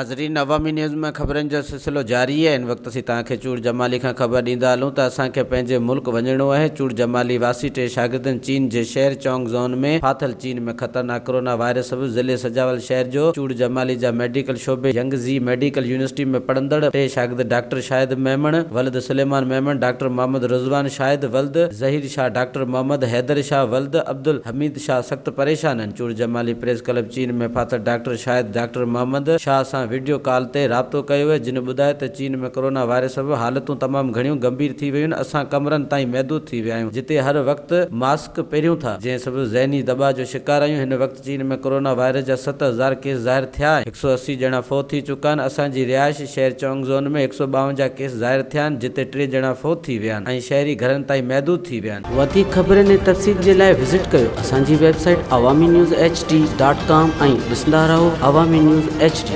ناظرين عوامي نيوز ۾ خبرن جو سلسلو جاري آهي هن وقت اسين توهان کي چوڙ جمالي کان خبر ڏيندا هلون ته اسان کي پنهنجي ملڪ وڃڻو آهي چوڙ جمالي واسي ٽي شاگردن چين جي شهر چونگ زون ۾ ڦاٿل چين ۾ خطرناڪ ڪرونا وائرس سبب ضلعي سجاول شهر جو چوڙ جمالي جا ميڊيڪل شعبي ينگ زي ميڊيڪل يونيورسٽي ۾ پڙهندڙ ٽي شاگرد ڊاڪٽر شاهد ميمڻ ولد سليمان ميمڻ ڊاڪٽر محمد رضوان شاهد ولد ظهير شاهه ڊاڪٽر محمد حيدر شاهه ولد عبدالحميد شاهه سخت پريشان آهن. چور جمالي پريس ڪلب چين ۾ ڦاٿل ڊاڪٽر شاهد ڊاڪٽر محمد شاهه سان وڊيو ڪال تي رابطو ڪيو ويو جن ٻڌايو ته چين ۾ ڪرونا وائرس سبب حالتون تمام گهڻيون گنڀير ٿي ويون آهن اسان ڪمرن تائين محدود ٿي ويا آهيون جتي هر وقت ماسڪ پهريون ٿا جنهن سبب ذهني دٻاء جو شڪار آهيون هن وقت چين ۾ ڪرونا وائرس جا 7000 ڪيس ظاهر ٿيا آهن 180 ڄڻا فوت ٿي چڪا آهن اسان جي رهائش شهر چونگ زون ۾ 152 ڪيس ظاهر ٿيا آهن جتي ٽي ڄڻا فوت ٿي ويا آهن ۽ شهري گهرن تائين محدود ٿي ويا آهن. وڌيڪ خبرن ۽ تفصيل جي لاء وزٽ ڪيو اسان جي website Awami news H D dot com ۽ ڏسندا رهو عوامي نيوز ايڇ ڊي.